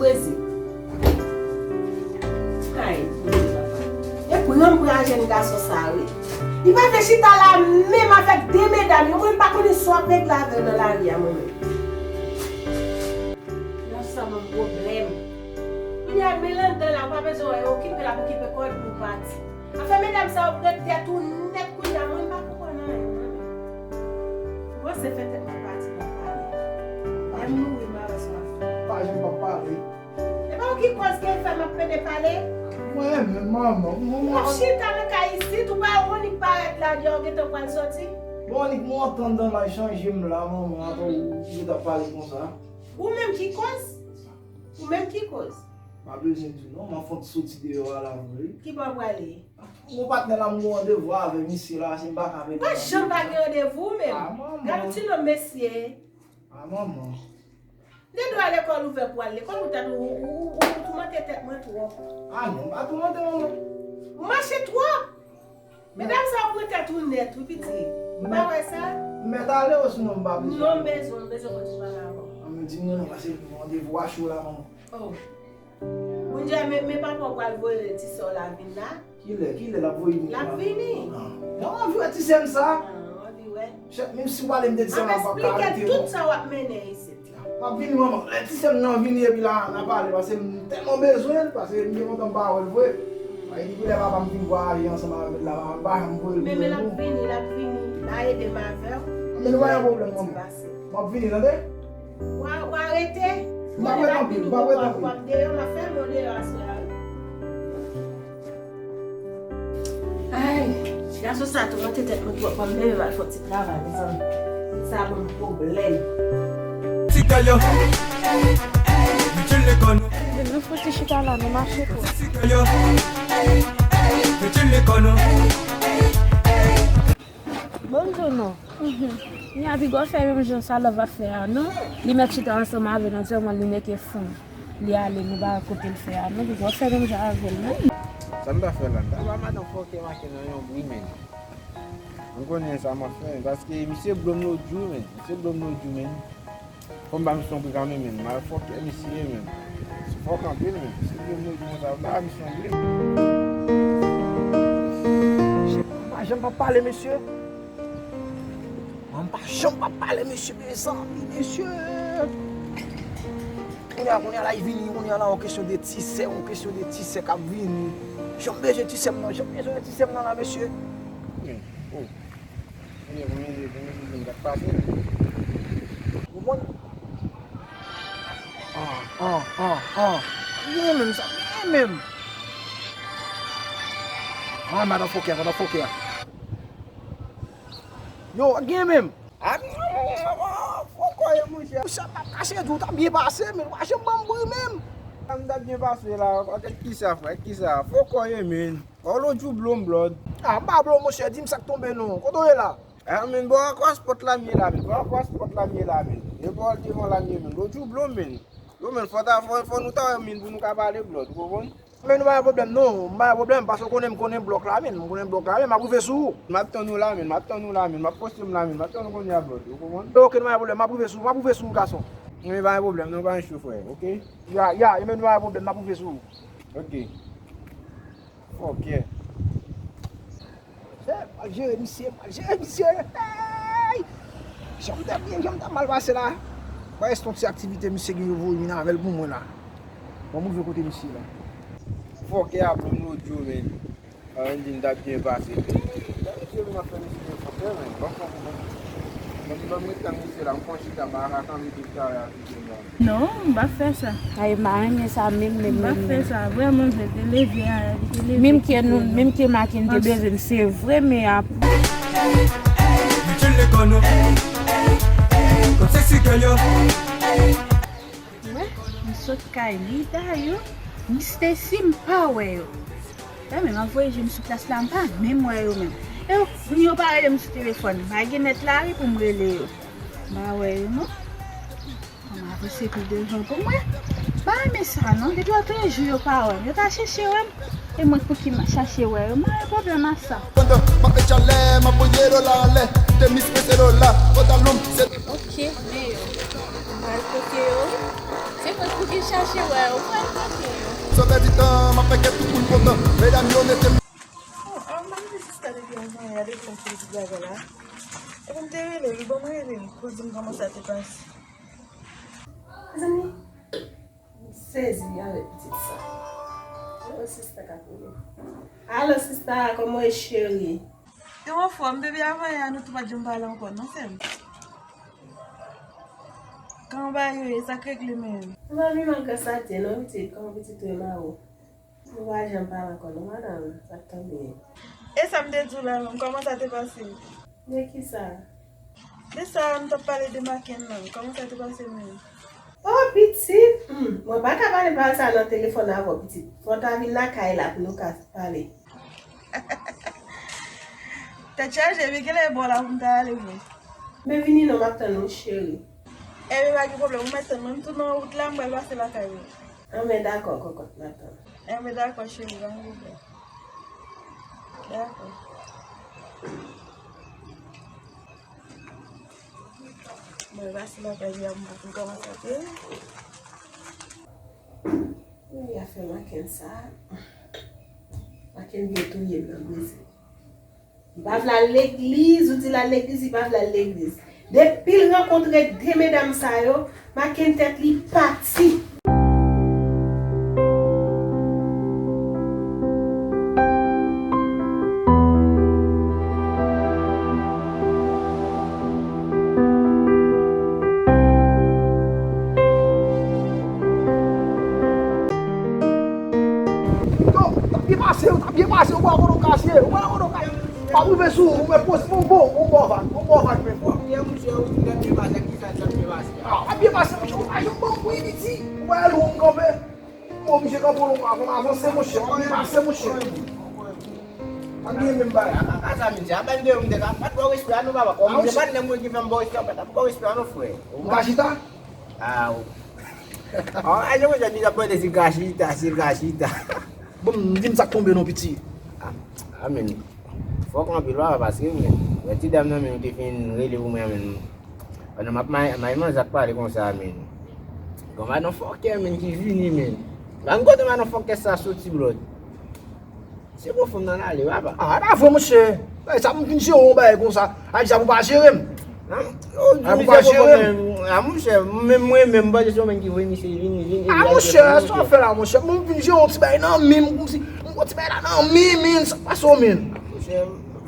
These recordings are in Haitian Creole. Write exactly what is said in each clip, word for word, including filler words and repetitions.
Brezil. Ay, Bondye papa. E pran m pran jèn gason sa, wi. Li pa vle chita la menm avèk de medam yo. Mwen, m pa konnen sa w ap regle avè l nan lari a, mwen menm. Nan sa ban m pwoblèm. Kounye a, Melanda la, ou pa bezwen wè, okipe l ap okipe kò l pou pati. Afè medam sa yo pran tèt ou nèt kounye a, mwen pa konprann anyen, mwen menm. Ou panse fè tèt mwen pati nan pale. Lè m mouri, m a wè sa w ap fè. Pa janm p ap pale. E pa ou ki koz ke fè m ap pede pale? Mwen menm, manman, mwen, mwen. Ou ap chita nan kay isit, ou pa wè Onik parèt la, di w gentan pral soti? Bon, Onik, mwen antann dan la chanje m la, manman, atò ou, ou t ap pale konsa. Ou menm ki koz? Ou menm ki koz? Pa bezwen di non, m ap fè yon ti soti deyò a la vre. Ki bò w prale? Yon patnè la m gen randevou avè misye la, se m pa ka mete. Pa janm pa gen randevou menm. Ah, manman. Gade yon ti nonm mesye. Ah, manman. De dwa lekòl ouvè pou al lekòl, ou tèt ou, ou, ou, ou toumante tèt mwen twòp. Ah, non, pa toumante, manman. Ou mache twòp. Medam sa yo pran tèt ou nèt, wi, pitit. Ou pa wè sa? M mèt ale, osinon m pa bezwen? Non, m bezwen, m bezwen kontinye pale avè w. An, men di m non, non, paske randevou a cho la, manman. Oh. Bondye, men, men papa w pral voye ti sè w la vin la. Kilè, kilè l ap voye vin la? L ap vini. Ah. Mwen anvi wè ti sè m sa. Ah, w anvi wè? Chèf, menm si w pale m de ti sè m, m ap ka rete non. M ap eksplike tout sa w ap mennen isit la. M ap vini, manman. Lè ti sè m nan vini, epi la, n a pale, paske m tèlman bezwen l, paske m gen lontan m pa wè l vre. Epi lè papa m fin vwayaje ansanm avè l la, papa m pa janm voye l pou mwen non. Men, men l ap vini, l ap vini. L a ede m avè w. Men nou pa gen pwoblèm, manman. M ap vini, tande? W a, w a rete. M ap rete anpil, m ap rete anpil. W ap deyò, m ap fèmen w deyò aswè a, wi. Ay, gason sa toumante tèt mwen twòp, mwen menm m al fè yon ti travay, mezanmi. Sa ban m pwoblèm. Ti kay yo, itil lekòl nou. Nou fouti chita la, nou mache twòp. Ti kay yo, itil lekòl nou. Bon, di w non. Ni a piga w fè menm jan sa Love ap fè a, non? Li mèt chita ansanm avè l, nan sèlman li mete fanm. Li ale, nou pa kote l fè a, non? Piga w fè menm jan avè l, non? Sa m ta fè la? M ta ba madan fòkè make nan yon bri, men. M konnen sa m ap fè, paske misye blo m lòt jou, men. Misye blo m lòt jou, men. Fò m ba misye yon bri kanmenm, men. Mal fòkè misye, men. Se fòk anpil, men. Misye blo m lòt jou, men. Sa m ba misye yon bri. Jan m pa janm pa pale, mesye. Mwen pa janm pa pale, mesye, mezanmi, mesye. Kounye a, kounye a la, li vini, kounye a la, yon kesyon de ti sè, yon kesyon de ti sè k ap vini. Jan m bezwen ti sè m nan, jan m bezwen ti sè m nan la, mesye. Men, oh. Kounye a, kounye a, kounye a, kounye a, k ap pase. Ou konprann? Ah, ah, ah, ah. Gen menm sa, gen menm. Ah, madan fòkè, madan fòkè. Yo, gen menm. Ah, fòkò ye, monchè. Monchè, m p ap kache di w, w t ap byen pase, men w pa janm ban m bri menm. Ah, m t ap byen pase la, avèk kisa, frè, kisa? Fòkò ye, men. Ò, lòt jou blo m, blòd. Ah, m pa blo w, monchè, di m sa k tonbe non. Kote w ye la? Ah, men, bò akwas pòt la m ye la, men. Bò akwas pòt la m ye la, men. E bò devan la m ye, men. Lòt jou blo m, men. Yo, men, fò ta, fò, fò nou ta wè, men, pou nou ka pale, blòd, ou konprann? Men nou pa gen pwoblèm non, m pa gen pwoblèm, paske w konnen m konnen blòk la, men m konnen blòk la, men m ap rive sou ou. M ap tann ou la, men m ap tann ou la, men m ap poste m la, men m ap tann ou kounye a, blòd, ou konprann? Ok, nou pa gen pwoblèm, m ap rive sou ou, m ap rive sou ou, gason. Men pa gen pwoblèm, non, pa gen cho, frè, ok? Ya, ya, e men nou pa gen pwoblèm, m ap rive sou ou. Ok. Ok. Chè, m al jere misye, m al jere misye. Hey! Jan m t ap byen, jan m t ap mal pase la. Ba, èske yon ti aktivite misye gen yo voye vin avè l pou mwen la? Ban m rive kote misye la. Fòkè a pran m lòt jou, men. Ann di m t ap byen pase, men. Lè misye vin ap fè misye fòkè, men. Ban m fè pou mwen. Ban m, ban m ret tann misye la, m pran chita, pa ka kanpe tout talè a. Non, m p ap fè sa. Ay, m pa renmen sa menm, menm, menm, menm. M p ap fè sa. Vrèman vre, te leve a, li te leve. Menm ke nou, menm ke Makin te bezwen, se vre, men ap. Mwen, m sot kay Lida yo, m Stacy, m pa wè yo. Sa menm, m ap voye je m sou plas la, m pa menm wè yo menm. E yo, moun yo pa rele m sou telefòn, m pa gen nèt la wi pou m rele yo. M pa wè yo non. Kòman avanse pi devan pou mwen? M pa renmen sa non. Depi lòtrejou yo pa wè m. Yo ta chèche wè m. E mwen pou ki m chache wè yo? M pa gen pwoblèm ak sa. Pandan m ap met chalè, m ap voye dola anlè. Te mis prese dola, pantalon m se. Ok, men yo. M pral kote yo wi. Se mwen pou ki chache wè yo. M pral kote yo. San pèdi tan, m ap fè kè tout moun kontan. Medam yo mete m. Oh, ah, m pa mete sista depi yon jan, gade kòm se ti bagay la. Epi m te rele li, bon, m rele li pou di m kòman sa te pase. Mezanmi, m sezi avèk pitit sa. Alo, sista k ap rele. Alo, sista, kòman w ye, cheri? Yo anfòm, depi avanyè a, nou tou pa t janm pale ankò, non, sè m. Kòman bagay yo ye, sa k regle menm? M pa vin malgre sa te, non, pitit, kòman pitit ou ye, mari w? Nou pa janm pale ankò non, madanm, sa t ap byen. E sa m te di w la menm, kòman sa te pase? De kisa? De sa nou t ap pale de Maken nan, kòman sa te pase menm? Oh, pitit! Hmm, mwen pa ka pale pale sa nan telefòn avè w, pitit. Fò w ta vin lakay la pou nou ka pale. Tèt chaje, men genlè e bò la pou m ta ale vre. Men vini non, m ap tann ou, cheri. Enben, pa gen pwoblèm, ou mèt tann mwen, m tou nan wout la, m pral pase lakay ou. Enben, dakò, kòkòt, m ap tann. Enben, dakò, cheri, pa gen pwoblèm. Dakò. Mwen pase lakay li a, m pou kòmanse apre. Wi, afè Maken sa. Maken vle touye m nan bezwen. Li pa vle al legliz, ou di l al legliz, li pa vle al legliz. Depi l rankontre de medam sa yo, Maken tèt li pati. Yo, t ap byen pase, yo t ap byen pase, ou pa konn ou kache, ou pa konn ou kache. M ap rive sou ou, ou mèt poze, bon, bon, bon, bon, vag, bon, bon, vag, men. Premye mouche, ou di l ap byen pase, kisa l ap byen pase? Ah, w ap byen pase, mouche, ou pa janm ban m bri piti. Ou pa wè lou m kanpe. Ou oblije kanpe lontan avan m avanse, monchè. M ap pase, monchè. Pa gen menm bagay. A, a, a sa, mesye, a pa de yon de la. Pa t ba w respè a non, papa. Kòm se pa nan mwen ki fè m ba w respè, pa t ap ba w respè a non, frè. M ka chita? A, o. A, a, jan mwen di, ap mande si l ka chita, si l ka chita. Bon, di m sa k tonbe non, piti. A, a, men. Fòk anpil, papa, paske, men, wè ti dam nan, men, te fin rele pou mwen, men. Pandan m ap may, may manzè ap pale konsa, men. Gon madan fòkè, men, ki vini, men. Ban m kote madan fòkè sa soti, blòd. Se pou fanm nan ale, papa. Ah, pa vre, monchè. Bagay sa, m vin jere yon bagay konsa. A di sa pou pa jere m. A, pou pa jere m. A, monchè, menm mwen, menm, m panse se ou menm ki voye misye vini, vini. A, monchè, sa w fè la, monchè. M vin jere yon ti bagay nan men m, kòmsi, m pran ti bagay la nan men, men, sa k pase w, men. Monchè,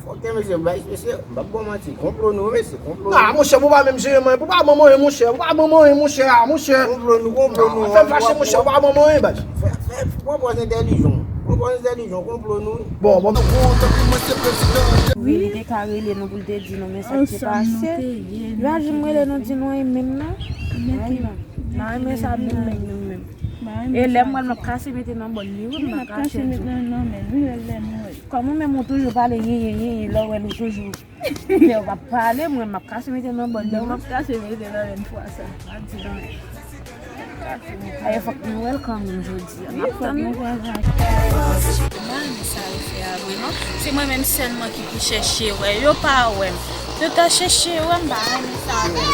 fòkè, mesye, bay, mesye, m p ap ba w manti. Konplo nou, mesye, konplo nou. Ah, monchè, pou pa menm jere mwen, pou pa ban mwen, monchè, pou pa ban mwen, monchè, ah, monchè. Konplo nou, konplo nou. Fè m fache, monchè, pou pa ban mwen, baz. Fè, fè, pran pòz entèlijan. Pran pòz entèlijan, konplo nou. Bon, bon. Wi, li te ka rele nou pou l te di nou, men sa k te pase. Yo a janm rele nou di nou anyen menm non. Ay, non. M pa renmen sa menm, menm, menm, menm. E lè m wè l, m ap kase mete nan bòl li, wi, m ap kase mete nan men li, lè, lè nou wè. Kòm ou menm ou toujou pale yenyen, yenyen, lè w wè l ou toujou. Lè w ap pale, mwen m ap kase mete nan bòl li, wi. M ap kase mete nan men fwa sa. Pa di anyen. Ayo, fòk nou welcome nou jodi a. N ap tann nou vwazen. M pa renmen sa yo fè a vre non. Se mwen menm sèlman ki pou chèche wè. Yo pa wè m. Yo ta chèche wè m, m pa renmen sa vre.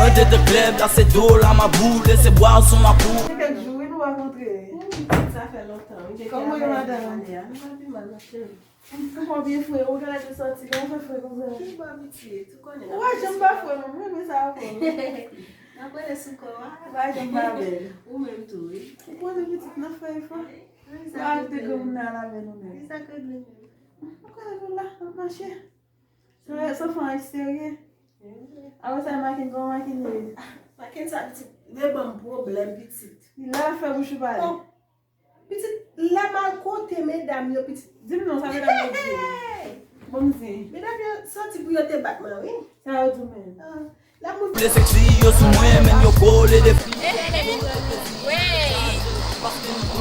Andedan klèb la se do la m ap boule, se bwason m ap boule. Kèk jou wi nou va kontre. Sa fè lontan wi. Kòman yo madanm? Nou pa pi mal, m ap tande. Ou twò byen fre, ou genlè te sòti, kòman fè fre konsa? Ki bò pitit, ou konnen. Ou pa janm pa fre non, mwen renmen sa avè w. N ap rele sou kò a. Ou pa janm pa bèl. Ou menm tou, wi. Ou konnen pitit, n ap fè efò. Wi, sa konnen. Ou pa te granmoun nan al avè nou menm. Wi, sa konnen menm. Ou konnen nou la, n ap mache. Sa, sa fè an eksterye. Apre sa, Makin, kòman Makin ye? Makin sa pitit, vle ban m pwoblèm pitit. Li la fè bouch ou pale. Pitit, lè m al kote medam yo, pitit. Di m non, sa medam yo di w? Bon, m di. Medam yo santi pou yo te bat mwen, wi. Sa yo di w menm? Ah, lè moun. Vle seksi yo sou mwen, men yo kole depi.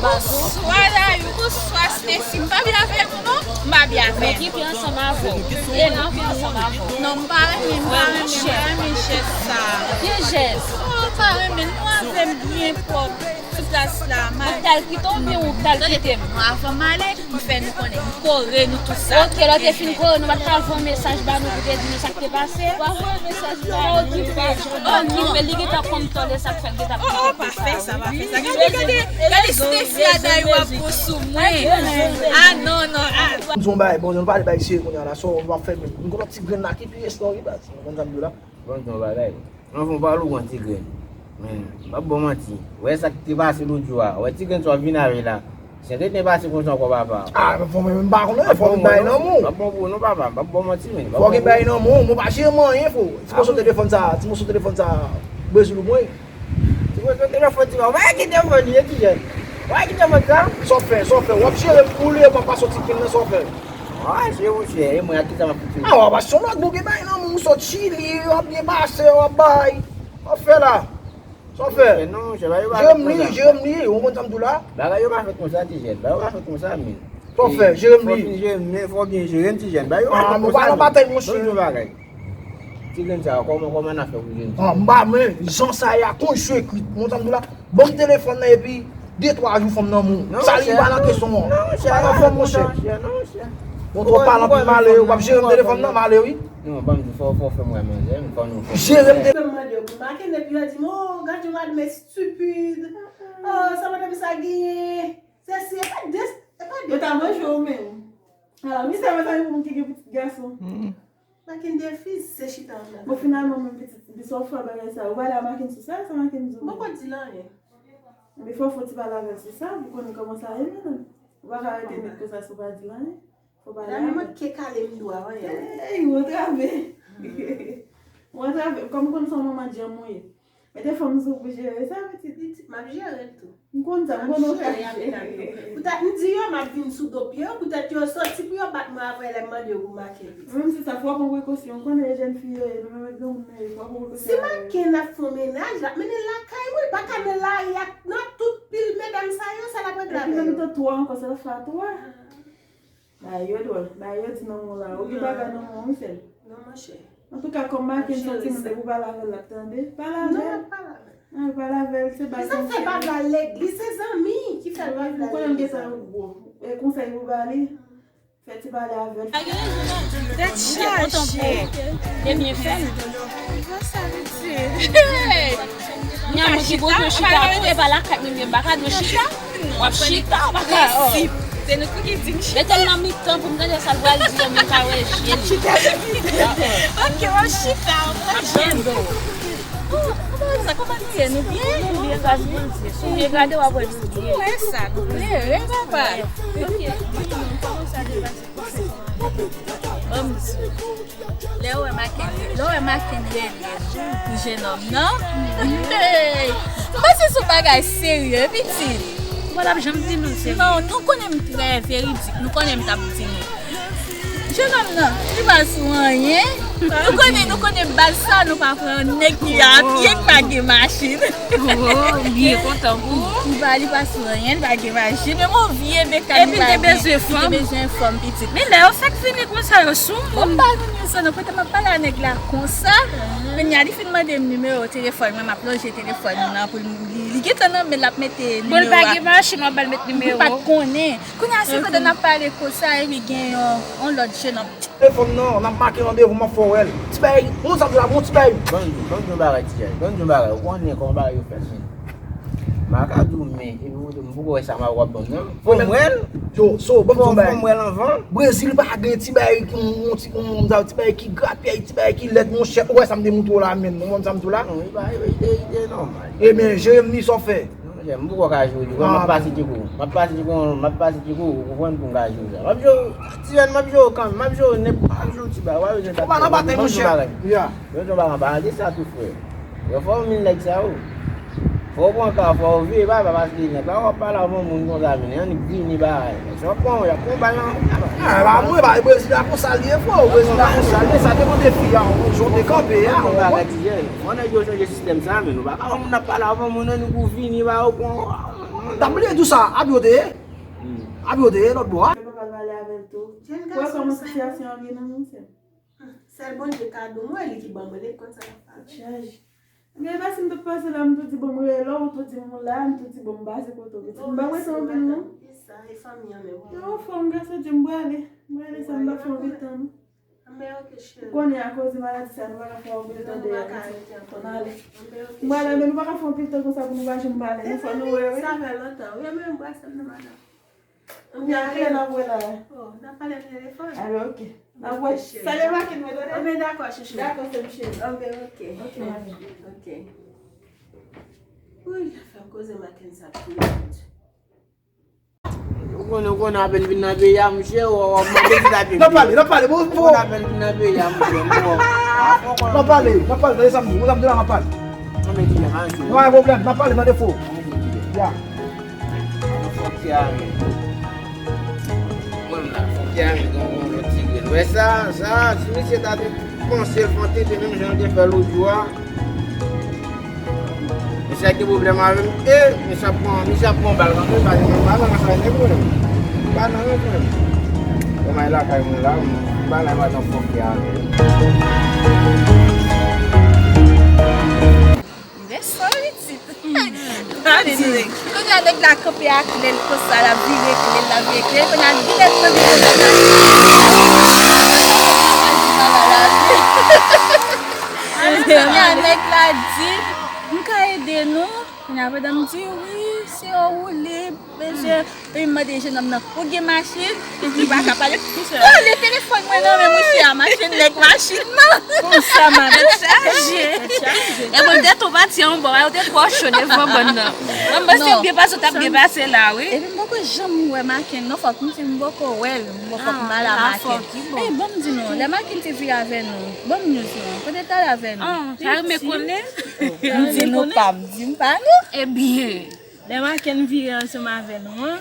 Bonswa, Dayou. Bonswa, Stacy. M pa byen avè nou, non? M pa byen avè nou. Mwen ki pi ansanm avè w. E non, pi ansanm avè w. Non, m pa renmen, m pa renmen, m pa renmen jès sa. Ki jès? Oh, m pa renmen, nou avè m byen pwòp. Sou plas la, m al. Ou t al kite w oubyen ou t al kite m? Non, avan m ale, m fè nou konnen, m kore nou tout sa. Ok, lè w te fin kore nou, pa t ka voye mesaj ba nou pou te di nou sa k te pase? Pa voye mesaj ba nou. Pa okipe, pa okipe, li gentan konn tande sa k fè l gentan. Oh, oh, pa fè sa, pa fè sa. Gade, gade, gade Stacy a Dayou ap pran sou mwen. Ah, non, non, ah. M di w yon bagay, bon, nou pale bagay serye kounye a la, so, w ap fè, m gen yon ti grenn la ki pi eston wi baz. Ou konn sa m di w la? Bon, m di w yon bagay. Anvan w pale, ou pran ti grenn. Men, m p ap ba w manti. Ou wè sa k te pase lòt jou a? Ou wè ti grenn sa w vin avè la? Si te byen pase konsa ankò, papa. Ah, men fò mwen menm pa konnen, fò gen bagay nan men w. M p ap bon pou ou non, papa. M p ap ba w manti, men. Fò gen bagay nan men w, mwen pa jere m anyen, fò. Ti moso telefòn sa, ti moso telefòn sa, Brezil ou mwen. Ti moso telefòn, ti moso. Ou pa ki telefòn li ye, ti jèn? Ou pa ki telefòn sa? Sa w fè, sa w fè. W ap jere m pou li, mwen pa soti pil nan sa w fè. Ah, se monchè, e mwen ak ki sa m ap fout. Ah, w ap achte yon lòt bouke bay nan moun sot Chili, w ap byen pase, w ap bay. W ap fè la. Sa w fè? Non, monchè, bagay yo pa fèt konsa. Jere m li, jere m li, ou konn sa m di w la? Bagay yo pa fèt konsa, ti jèn. Bagay yo pa fèt konsa, men. Sa w fè? Jere m li. Fò w fin jere m, men fò w byen jere m, ti jèn. Bagay yo pa fèt konsa, men. Ah, m pa nan batay, monchè. Ban m di w yon bagay. Ti grenn sa, kòman, kòman n a fè pou jwenn ti grenn? Ah, m pa, men, jan sa ye a, konn jwe kwit. Ou konn sa m di w la? Ban m telefòn nan epi de twa jou fanm nan moun. Sa li pa nan kesyon an. Pa nan fanm, monchè. Bon, twò pale anpil malere, w ap jere m telefòn nan, malere wi. Non, ban m di, fò, fò w fè m wè manzè, fò nou fè. Jere m telefòn. Mwen mande yo pou make, epi yo di m, oh, gad yon madanm estipid. Oh, sa madanm sa genyen. Se si, e pa de, e pa de. Yo ta manje w menm. Ala, misye mezanmi pou moun ki gen pitit gason. Makin de fis, se chita anndan. Bon, finalman, menm pitit, depi sa w fè bagay sa, ou pale a Makin sou sa, sa Makin di w? Mwen poko di l anyen. Ebyen, fò w fè ti pale avè l sou sa, pou konnen kòman sa ye, menm. Ou pa ka rete nèt konsa si w pa di l anyen. Fò w pale avè l. Dayou, mwen ke kale m dwa, anyen. Ey, ou antrave. Ou antrave. Kòm ou konn se yon manman djanm ou ye. Mete fanm sou pou jere sa, pitit. Pitit, m ap jere l tou. M konn sa, m konn ou ka jere. Poutèt m di yo, m ap vin sou do pye yo, poutèt yo soti pou yo bat mwen apre lè m mande yo pou make pitit. Menm si sa, fò w pran prekosyon, ou konnen e jèn fi yo ye, nou menm granmoun nou ye, fò w pran prekosyon. Si Macken ap fè yon mennaj, l ap mennen l lakay mwen, li pa ka nan lari ak, nan tout pil medam sa yo, sa l ap regle avè yo. Epi nan mitan twa ankò, se l ap fè a twa. Bagay yo dwòl, bagay yo di nan men w la, ou gen bagay nan men w wi sè m. Non, monchè. Antouka, kòm Macken se yon timoun depi w pale avè l, l ap tande. Pale avè l. Non, m ap pale avè l. An, pale avè l, se bagay konfyans. Li sa fè bagay legliz, se zanmi ki fè l bagay legliz. Ou konnen m gentan gwo. E konsèy pou ba li, fè ti pale avè l. Tèt chaje. Ebyen fè l. Konsa li di. Hey! Nyan mwen ki bloke chita, ou e pa lakay mwen, mwen pa ka dwe chita. W ap chita, w pa ka, oh. Se nou tou ki di m chita. Mete l nan mitan pou m tande sa l pral di an, pou m ka wè je li. Chita nan mitan. Ok, w ap chita, w ap chita. Oh, kòman sa, kòman nou ye? Nou byen? Nou byen, gras Bondye. Si w byen gade, w ap wè nou byen. Ou wè sa, nou klere, papa. Ok. Ban m di w. Lè w wè Macken, lè w wè Macken rele pou jennonm nan, hey! M panse se yon bagay serye, pitit. Ou pa t ap janm di nou l serye. Non, nou konnen m trè veridik, nou konnen m t ap di nou. Jennonm nan, li pa sou anyen. Nou konnen, nou konnen baz sa, nou pa pran nèg ki a pye, ki pa gen machin. Oh, m byen kontan pou ou. Li pa, li pa sou anyen, li pa gen machin. Men yon vye bekàn. Epi l te bezwen fanm. Li te bezwen fanm pitit. Men lè yo fèk vini konsa, yo sou moun. Bon, m pa vin yo sa, non, poutèt m ap pale a nèg la konsa. Kounye a, li fin mande m nimewo telefòn mwen, m ap lonje telefòn nan pou li, li gentan nan men l ap mete nimewo a. Bon, l pa gen machin, w ap ba l met nimewo. Li pa t konnen. Kounye a, se pandan n ap pale konsa, epi gen yon, yon lòt jenòm. Telefòn nan, n ap make randevou, m ap fè w wè l. Ti bagay, moun sa m di la, bon ti bagay. Ban m di, ban m di yon bagay, ti bagay. Ban m di yon bagay, ou konnen kòman bagay yo fèt, men. M pa ka di w, men, epi ou, m poko wè sa m ap w ap ban m nan. Fò m wè l. Yo, so, ban m di yon bagay. Fò m wè l anvan. Brezil pa gen ti bagay ki, yon ti, yon, yon ti bagay ki grapyay, ti bagay ki lèd, monchè. Ou wè sa m te montre w la, menm. Ou konn sa m di w la? Non, e pa, e, e, e, e nòmal. Ebyen, Jeremi, sa w fè? Non, monchè, m poko ka jwe w, m ap pase Tcheko. M ap pase Tcheko, m ap pase Tcheko, ou konprann, pou m ka jwe w sa. M ap jwe w, ti jèn, m ap jwe w kanmenm, m ap jwe w nenpòt, m ap jwe w ti bagay, w pa bezwen bat tèt, ban m jwe w bagay. Ban m jwe w bagay, an palan de sa tou, frè. Yo fò w vin nèg sa, wi. Fò w pran ka, fò w veye, pa, pa paske nèg la, w ap pale avè yon moun konsa, men annik vini bagay. Nèg sa, w ap pran, y ap pran bal nan. Ah, ba mwen, ba, Brezil la konsa l ye, frè, Brezil la konsa l ye, sa depann de fi a, jan w te kanpe a, ou konprann? Yon nèg yo chanje sistèm sa, men nou pa ka wè moun ap pale avè moun nan, nou pou vini ba yo pran. T ap bliye di w sa, Abyo te ye? Abyo te ye lòt bò a. Yo pa pral pale avè l tou. Wè kòman sitiyasyon an vin nan menm sèl. Sèl Bondye ka di w, mwen, li ki ban mwen, li konn sa l ap pale. Chaje. Ebyen, e pa si m tou pase la, m tou di bon, m rele w, ou tou di m ou la, m tou di bon, m pase kote w. M pa prese anpil, non. Sa, e fanmi an menm. Yo, fò m ka soti, m prale. M prale, sa m pa fè anpil tan, non. Anben, ok, cheri. Ou konnen akoz de maladi sa, nou pa ka fè anpil tan deyò. Non, nou pa ka rete ankò, non. Anben, ok, cheri. M prale, men nou pa ka fè anpil tan konsa pou nou pa janm pale. Non, fò nou wè, wi. Sa fè lontan. Wi, men m brase m nan madanm. Anben, kilè n ap wè la? Oh, n ap pale nan telefòn. Anben, ok. N ap wè. Ok, cheri. Salye Makenn mwen, tande? Anben, dakò, chouchou. Dakò, sè m cheri. Anben, ok. Ok, mami. Ok. Wi, afè koze Makenn sa ap touye m. Ou konnen, ou konnen apèn vin nan peyi a, monchè, ou, ou ap mande si ta vin. N ap pale, n ap pale, bon, bon. Ou konnen apèn vin nan peyi a, monchè, ou, ou. N ap pale, n ap pale, tande sa m di, ou sa m di la, n ap pale. Non, men di, men, pa gen pwoblèm. Non, pa gen pwoblèm, n ap pale, tande fò. Ya. Fòk se a men. Mwen la, fòk se a men, gon, gon lòt ti grenn. Wè sa, sa, si misye ta te panse l fè yon tete menm jan l te fè lòt jou a. Mesye a gen pwoblèm avè m. E, mesye ap pran, mesye ap pran bal kanpe, pa gen menm bal, pa gen pwoblèm. Pa nan yon pwoblèm. Kòm ay lakay mwen la, m, m pa nan madan fòk ya. Mwen sòl isit. Kounye a nèg la kanpe ak kle l konsa, l ap vire kle l, l ap vire kle l, kounye a li lèd nan vire kle l. Kounye a nèg la di, "M ka ede nou?" Kounye a madanm di, "Wi, se yon woulib, mesye." Epi m mande jenòm nan, "Ou gen machin?" Li pa ka pale. Pale telefòn mwen nan men mwen, se a machin, nèg machin nan. Konsa, madanm. Tèt chaje. Tèt chaje. E mwen, m te tou pati anba, yo te twò cho devan bann nan. Mwen, m panse yo byen pase, yo t ap byen pase la, wi. Epi m poko janm wè Makenn, non, fòk m di m poko wè l, m poko, fòk m ale a Makenn. E, ban m di nou, lè Makenn te vire avè nou, ban m news lan, kote l t ale avè nou? Ah, sa renmen konnen. M di nou pa, m di m pa nou. Ebyen. Lè Makenn vire ansanm avè nou an,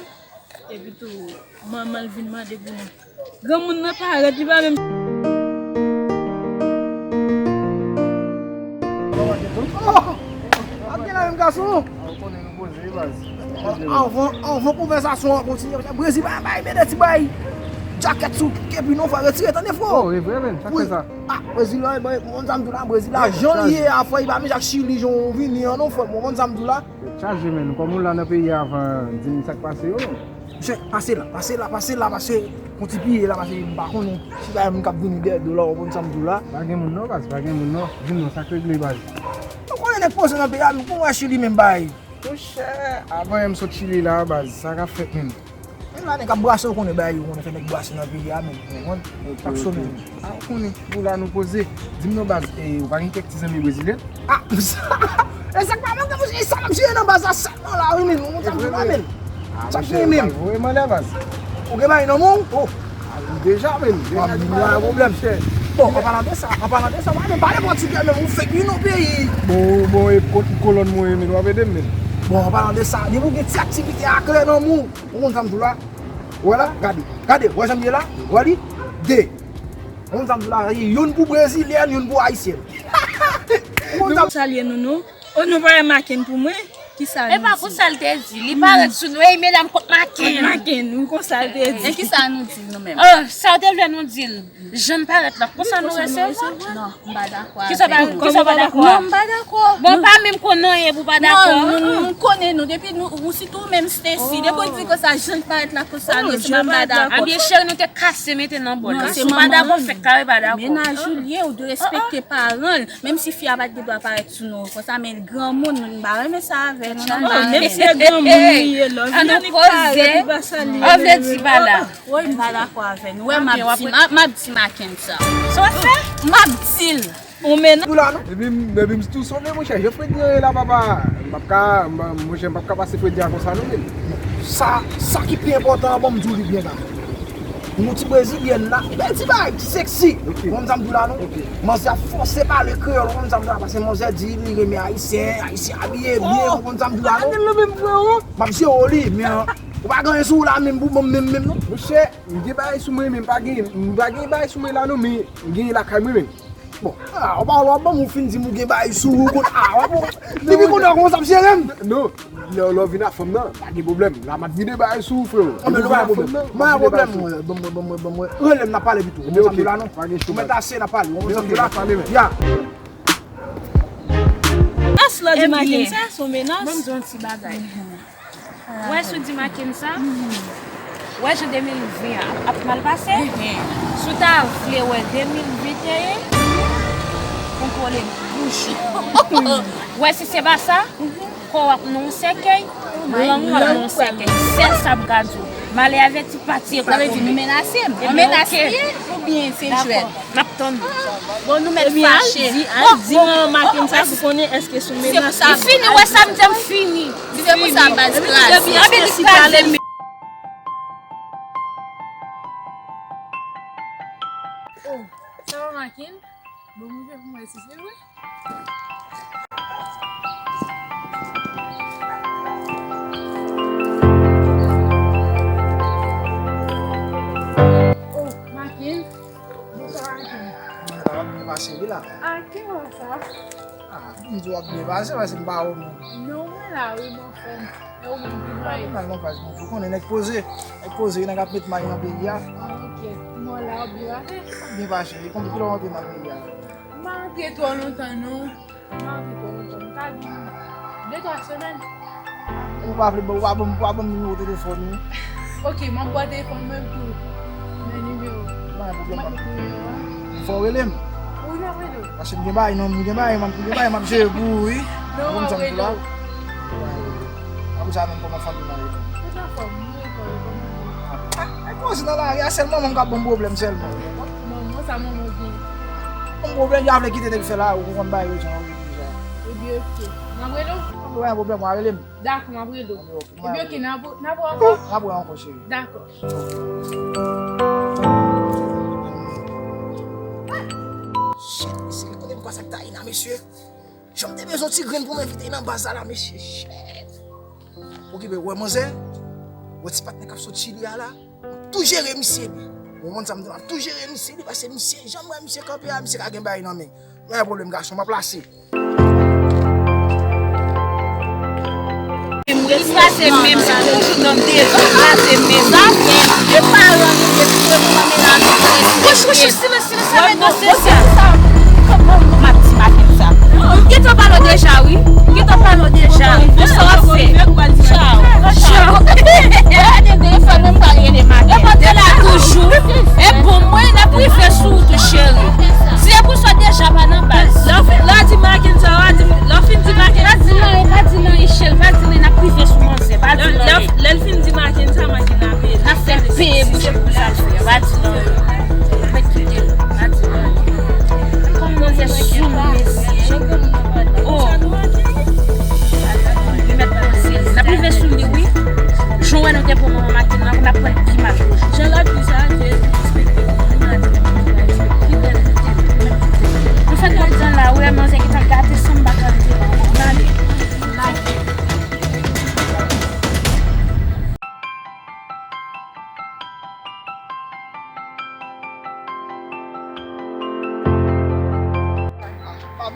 epi tou, manman l vin mande pou nou. Granmoun nan parèt, li pa menm. Oh! Ap gen la menm gason. Anvan, anvan konvèsasyon an kontinye, Brezil pa bay, bay, mete ti bay. Djakèt sou kepi non, frè, retire, tande, frè. Oh, e vre, men, sa k fè sa? Ah, Brezil la, bon, konn sa m di w la, Brezil la, jan l ye a, frè, li pa menm jan ak Chili, jan w vini an, non, frè, bon, konn sa m di w la. Tèt chaje, men. Kòm ou la nan peyi a avan, di m sa k pase yo, non. Monchè, pase la, pase la, pase la, pase yon ti piye la, pase m pa konnen. Si pa moun k ap vini dèyè do la, ou konn sa m di w la. Pa gen moun non, baz, pa gen moun non. Di m non, sa k regle, baz. Ou konnen nèg poze nan peyi a, nou konn wè Chili menm bay. Monchè, avan yè m sot Chili la, baz, sa k ap fèt menm? Men la nèg ap brase, ou konnen bagay yo, ou konnen fè nèg brase nan peyi a menm, ou konprann? Sa k sonnen. Ah, ou konnen, pou la nou poze. Di m non, baz, e, ou pa gen kèk ti zanmi brezilyen? Ah, e sa k pa manke, monchè, e sa m ap jere nan baz la sèlman la, wi, men, ou konn sa m di la, men. Sa k gen menm? Voye m anlè, baz. Ou gen bagay nan men w? Oh. Deja, men. Deja, di pa gen pwoblèm. Bon, an palan de sa, an palan de sa, pa gen pòtigè menm, ou fèk vin nan peyi. Bon, bon, e kot kolòn mwen ye, men, w ap ede m, men. Bon, an palan de sa, depi w gen ti aktivite a klè nan men w, ou konn sa m di w la. Wè la, gade, gade, wè jan m ye la, wè li, de. Ou konn sa m di w la, youn pou brezilyèn, youn pou ayisyèn. Ou konn sa m... Salye nou non. O, nou pa wè Maken pou mwen? Kisa nou di? E pa pou sa l te di. Li parèt sou nou. Ey, medam, kot Maken? Maken, nou konsa l te di. E kisa nou di l nou menm? O, sa w te vle nou di l? Jan n parèt la, konsa nou resevwa? Non, m pa dakò avè l. Kisa w pa dakò? Non, m pa dakò. Bon, pa menm konn anyen pou pa dakò. Non, nou, nou konnen nou. Depi nou, ou sitou menm Stacy. Depi w di konsa, jan n parèt la, konsa nou, se pa m pa dakò. Ebyen, cheri, nou te kase mete nan bòl la. Si w pa dakò, fèk kare pa dakò. Mennaj ou l ye, ou dwe respekte paran l. Menm si fi a pa t gen dwa parèt sou nou konsa, men granmoun, m pa renmen sa avè l. Menm si se granmoun li ye, love. Annik parèt, li pa salye. An vle di pa la. Woy, m pa dakò avè l. Ou wè, m ap di, m ap, m ap di Maken sa. Sa w ap fè? M ap di l. Ou menm. Ou la non? Epi m, epi m tou sove, monchè. Jan Freddy an ye la, papa. M p ap ka, m, monchè, m p ap ka pase Freddy a konsa non, men. Sa, sa ki pi enpòtan an, bon, m di w li byen la. Nou ti brezilyèn la, bèl ti bagay, ti seksi. Ou konn sa m di w la non? Manzè ap fòse pale kreyòl, ou konn sa m di w la, paske manzè di li renmen ayisyen, ayisyen abiye byen, ou konn sa m di w la non? M ap jere w li, men ou pa gen anyen sou ou la menm pou ban m menm menm non. Monchè, m gen bagay sou mwen, men m pa gen, m pa gen bagay sou mwen la non, men m gen lakay mwen menm. Bon, a, w pa wè w ap ban m, ou fin di m ou gen bagay sou ou, ou konn, a, w ap, depi kounye a w kòmanse ap jere m. Non, lè, lè w vin ak fanm nan, pa gen pwoblèm. La m ap vide bagay sou ou, freo. Anben, nou pa gen pwoblèm. M pa gen pwoblèm, mwen, ban mwen, ban mwen, ban mwen. Rele m, n ap pale pito. Ou konn sa m di w la non? Ou mèt ase, n ap pale. Ou konn sa m di w la? Ya. As la di Maken sa, se yon menas. Ban m di w yon ti bagay. Ou wè si w di Maken sa, ou wè jan de mil ven an ap, ap mal pase. Si w ta vle wè de mil venteyen, kontwole bouch ou. Ou wè si se pa sa, kò w ap nan yon sèkèy, lang ou ap nan yon sèkèy. Sèl sa m ka di w. Malè avèti pati e pa tonbe. Sa vle di nou menase m? Yon menas li ye oubyen se jwèt? N ap tann. Bon, nou mèt fache. Di, al di manman Maken sa pou konnen èske se yon menas. Li fini, wè sa m di, m fini. Di se pou sa baz kraze. Epi li kraze. Oh, sa va Maken? Bon, mwen fè pou mwen si se vre. Oh, Maken. Bonswa, Maken. Mwen la, w ap byen pase wi la. A, ki bò sa? A, m di w ap byen pase, paske m pa wè w menm. Non, mwen la wi, m anfòm. E ou menm, ki bagay? Nòmal, non, paske ou konnen nèg poze. Nèg poze, nèg ap met may nan peyi a. A, ok. Mwen la, w ap byen pase? Byen pase wi. Konbyen kilè w antre nan peyi a? M pa antre twò lontan, non. M pa antre twò lontan, m ka di de twa semèn. Ou pa vle, ou pa ban m, ou pa ban m nimewo telefòn ou? Ok, m ap ba w telefòn mwen pou men nimewo. Pa gen pwoblèm, m ap met nimewo a. Fò w rele m. Wi, m ap rele w. Paske m gen bagay, non, m gen bagay, m ap, m gen bagay, m ap jere pou ou, wi. Non, m ap rele w. Apre sa, menm kòman fanmi nan ye? Tout anfòm, wi, kòman? A, a, a, koze nan lari a, sèl manman m k ap ban m pwoblèm sèlman. Manman, sa manman gen? Ban m pwoblèm, y a vle kite nèg fè la, ou konn bagay yo jan yo ye deja. Ebyen, ok. M ap rele w? Pa gen pwoblèm, w a rele m. Dakò, m ap rele w. Ebyen, ok, n ap, n ap wè ankò. N ap wè ankò, cheri. Dakò. Shit, mesye, konnen m kwè sa k ta ye la, mesye. Jan m te bezwen ti grenn pou m envite nan baz la, la, mesye. Shit. Okipe, wè manzè, wè ti patnè k ap sot Chili a la, m ap tou jere misye li. Ou konprann sa m di w, m ap tou jere misye li, paske misye, jan m wè misye kanpe a, misye ka gen bagay nan men. Pa gen pwoblèm, gason, m ap lase. Mwen kraze menm, se toujou nan devan, kraze menm. Zafè de paran nou, de pou mwen, mwen la, nou. Wouch, wouch, silans, silans, sa men dosye sa. M ap di Maken sa. M gentan pale w deja, wi. M gentan pale w deja. Bon, sa w ap fè? Tchaw. Tchaw. Gade, de fwa, mwen pa rele Maken. Repote la toujou. E bon, mwen, n ap rive sou ou tou, cheri. Di e pou sa deja pa nan baz. Lè w fin, lè w di Maken sa, w a di, lè w fin di Maken. Pa di nan, pa di nan Michel, pa di nan, n ap rive sou manzè, pa di nan. Lè, lè, lè l fin di Maken sa, Maken ap rele. N ap fè l peye pou se pou sa l fè. Pa di nan. Mwen kite l, pa di nan.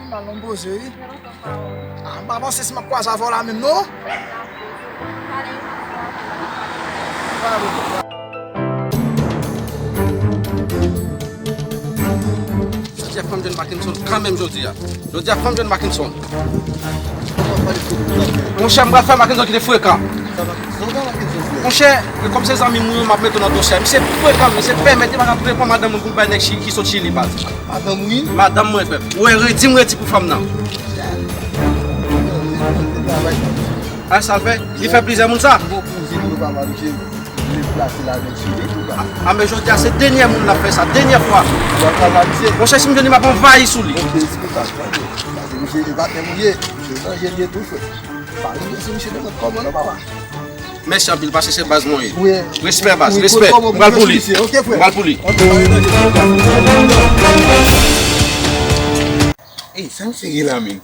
Pale yon poze, wi. Ah, m pa panse si m ap kwaze avè w la menm, non. Jodi a, fò m jwenn Mackenson kanmenm jodi a. Jodi a, fò m jwenn Mackenson. Monchè, m pral fè Mackenson kite frekan. Monchè, kòm se zanmi m ou ye, m ap mete w nan dosye a. Misye frekan, misye pèmèt li pa ka reponn madanm mwen pou l bay nèg ki sot Chili, baz. Madanm ou ye? Madanm mwen, frè. Ou wè, redi m redi pou fanm nan. A, sa l fè? Li fè plizyè moun sa? Bon, kouzin nou pa mal jere. Li plase lajan Chili, tou sa. A, men jodi a, se dènyè moun l ap fè sa, dènyè fwa. Monchè, si m jwenn li, m ap anvayi sou li. Ok, se pou sa, tande. Pase misye, e pa tèm ou ye. Se danje li ye tou, frè. Pa rive sou misye nenpòt kòman, non, papa. Mèsi anpil, pase se baz mwen ye. Wi. Respè, baz, respè. M pral pou li. M pral pou li. Ok, frè. Ok, pa gen danje. Ey, sa misye gen la menm?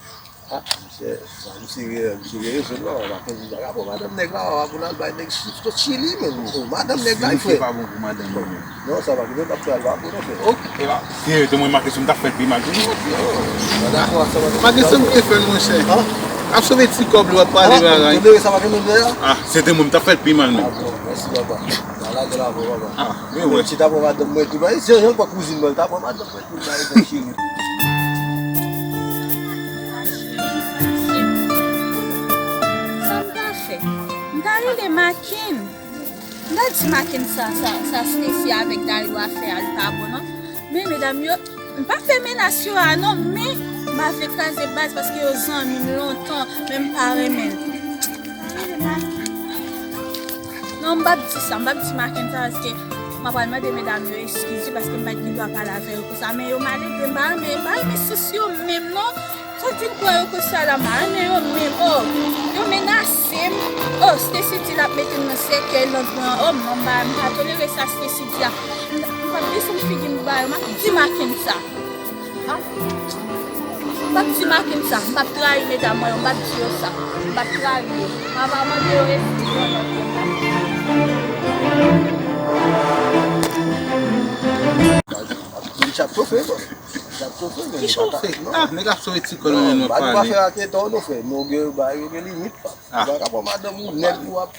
Ah, misye, sa misye gen, misye gen rezon, non, pa fè misye pa ka pran madanm nèg la, pa pou l al bay nèg sot Chili, menm. Oh, madanm nèg la, frè. Misye pa bon pou madanm li menm. Non, sa pa gen, menm ap fè al pa bon, non, frè. Ok. E pa, se te mwen Mackenson, m t ap fè l pi mal toujou. Non, pa dakò ak sa, Mackenson. Mackenson, telefòn, monchè. Ap sove ti kòb li, w ap pale bagay. Tande sa, Mackenson, deja? Ah, se te mwen, m t ap fè l pi mal, menm. Ah, bon, mèsi, papa. Ala de la, bon, papa. Ah, men wè. Ti ta pran madanm mwen tou, bay, se jan kwa kouzin mwen, ta pran madanm mwen tou, bay, bon, cheri. Sa m ta fè? M ta rele Macken. M ta di Macken sa, sa, sa Stacy avèk Dario a fè a, li pa bon, non. Men medam yo, m pa fè menas yo a, non, men m pa vle kraze baz paske yo zanmi m lontan, men m pa renmen l. Non, m p ap di sa, m p ap di Macken sa, paske m ap pral mande medam yo eskiz, wi, paske m pa t gen dwa pale avè yo konsa, men yo mal ede, m pa renmen, m pa renmen sous yo menm, non. Sa di m kwè yo konsa la, m pa renmen yo menm, oh. Yo menase m. Oh, Stacy di l ap mete m nan sèkèy, nan gran, oh, m pa, m pa tolere sa Stacy di a. M, m p ap desann figi m ba yo, m ap di Macken sa. Ah. M p ap di Macken sa, m p ap trayi medam mwen yo, m p ap di yo sa. M p ap trayi yo. M ap mande yo eskiz yon lòt lè. Li ap chofe, bòs. Li ap chofe, men li pa ka, non. Ah, nèg ap sove ti kòl, non, men nou pa pale. Bagay pa fè ak eta w, non, frè. Men w gen, bagay yo gen limit, pa. Ah. Ou pa ka pran madanm ou, nèg ou ap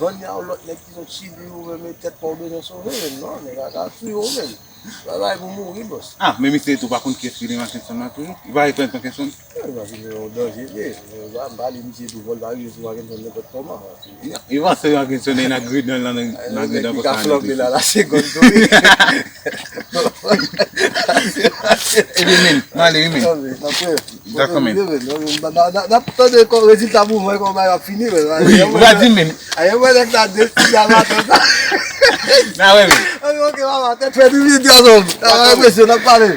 vann li a yon lòt nèg ki sot Chili, ou menm, e tèt pa w bezwen sove, menm, non. Nèg la ka touye w, menm. Bagay pou mouri, bòs. Ah, men misye tou pa konn kiyès ki rele Mackenson nan toujou. Li pa rekonèt Mackenson. Eh, Mackenson se yon danje li ye. Eh, m pale misye tou, fò l pa rive sou Mackenson nenpòt kòman. Li panse Mackenson nan gridan lan, nan gridan konsa. Nèg ki ka flanbe la, la segonn tou, wi. Ebyen, men, m ale, wi, men. Dakò, men. N ap tande rezilta mouvman kòman y ap fini, men. Wi, ou pa di, men. Ayen mwen nèg la de stil a maten sa. N a wè, men. Ok, papa, tèt fè di videyo ansanm. N a wè, mesye, n ap pale.